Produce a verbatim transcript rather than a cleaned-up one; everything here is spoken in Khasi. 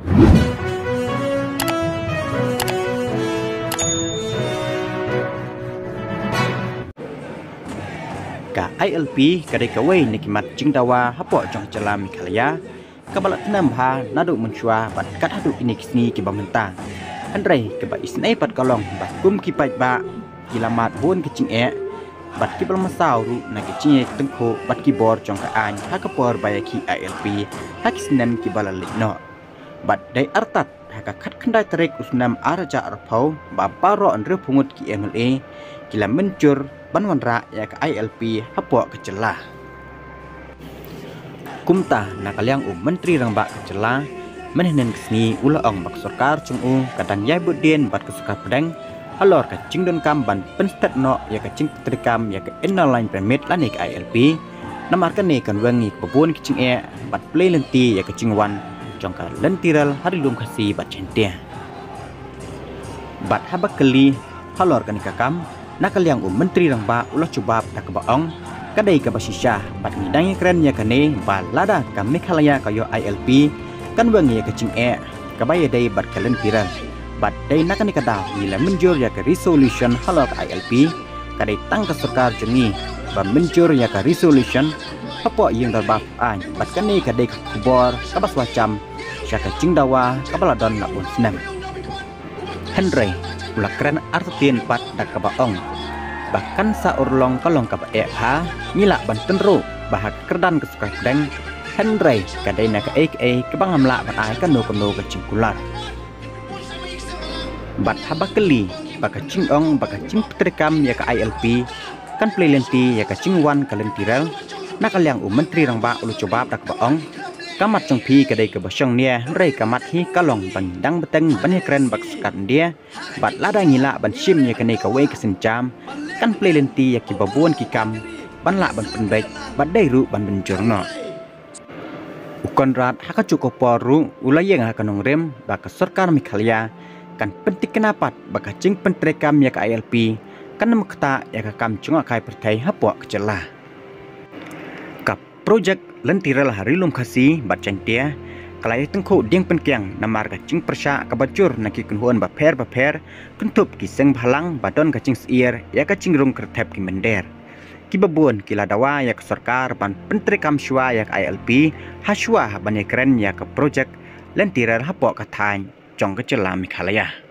Ka I L P ka dei kawei na ki mat jingdawa hapoh jong ka jylla Meghalaya kaba la snem bha naduh mynshuwa bad kat haduh kine ki sngi kiba mynta. Hynrei kaba isynei pat ka long ba kum ki paidbah ki la mad bun ki jingeh bad kiba la masaw ruh na ki jingeh tyngkhuh bad ki bor jong ka aiñ ha ka por ba ïakhih I L P ha ki snem kiba la leit noh. Bad dei artat ha ka khatkhyndai tarik u snem ar hajar arphew ba baroh hynriewphew ngut ki M L A ki la mynjur ban wanrah ïa ka I L P hapoh ka jylla. Kumta na ka liang u Myntri Rangbah ka jylla mynhynnin ka sngi u la ong ba ka sorkar jong u ka dang ïai bud dien bad ka sorkar pdeng halor ka jingdonkam ban pynstet noh ïa ka jingpyntreikam ïa ka Inner Line Permit lane ka I L P. Namar kane kan weng ïa kiba bun ki jingeh bad plie lynti ïa ka jingwan jong ka lynti rel ha Ri Lum Khasi bad Jaintia. Bad haba kylli halor kane ka kam, na ka liang u Myntri Rangbah u la jubab da kaba ong, ka dei kaba shisha bad ngi dang ïakren ïa kane ba lada ka Meghalaya ka ïoh I L P kan weng ïa ka jingeh kaba ïadei bad ka lynti rel. Bad dei na kane ka daw ngi la mynjur ïa ka resolution halor ka I L P. Ka dei tang ka sorkar jong ngi ba mynjur ïa ka resolution hapoh ïing dorbar aiñ bad kane ka dei ka khubor kaba sngewjam sha ka jingdawa kaba la don la bun snem. Hynrei u la kren artatien pat da kaba ong ba kan sa urlong ka long kaba eh bha, ngi lah ban tynruh ba ha ka kyrdan ka sorkar pdeng, hynrei ka dei na kaei kaei kaba ngam lah ban ai kano kano ka jingkular. Bad haba kylli ba ka jingong ba ka jingpyntreikam ïa ka I L P kan plie lynti ïa ka jingwan ka lynti rel, na ka liang u Myntri Rangbah u la jubab da kaba ong, ka mat jong phi ka dei kaba shong nia, hynrei ka mat hi ka long ba ngi dang bteng ban ïakren bad ka sorkar India. Bad lada ngi lah ban shim ïa kane kawei ka sienjam kan plie lynti ïa kiba bun ki kam ban lah ban pynbeit bad dei ruh ban mynjur noh. U Conrad ha kajuh ka por ruh u la ïeng ha ka nongrim ba ka sorkar Meghalaya kan pyntikna pat ba ka jingpyntreikam ïa ka I L P kan ym ktah ïa ka kam jngohkai pyrthei hapoh ka jylla. Ka projek lynti rel ha Ri Lum Khasi bad Jaintia ka la ïatyngkhuh dieng pynkiang namar ka jingpyrshah kaba jur na ki kynhun bapher bapher, kynthup ki seng bhalang ba don ka jingsyier ïa ka jingrung kyrthep ki mynder. Kiba bun ki la dawa ïa ka sorkar ban pyntreikam shuwa ïa ka I L P ha shuwa ban ïakren ïa ka projek lynti rel hapoh ka thaiñ jong ka jylla Meghalaya.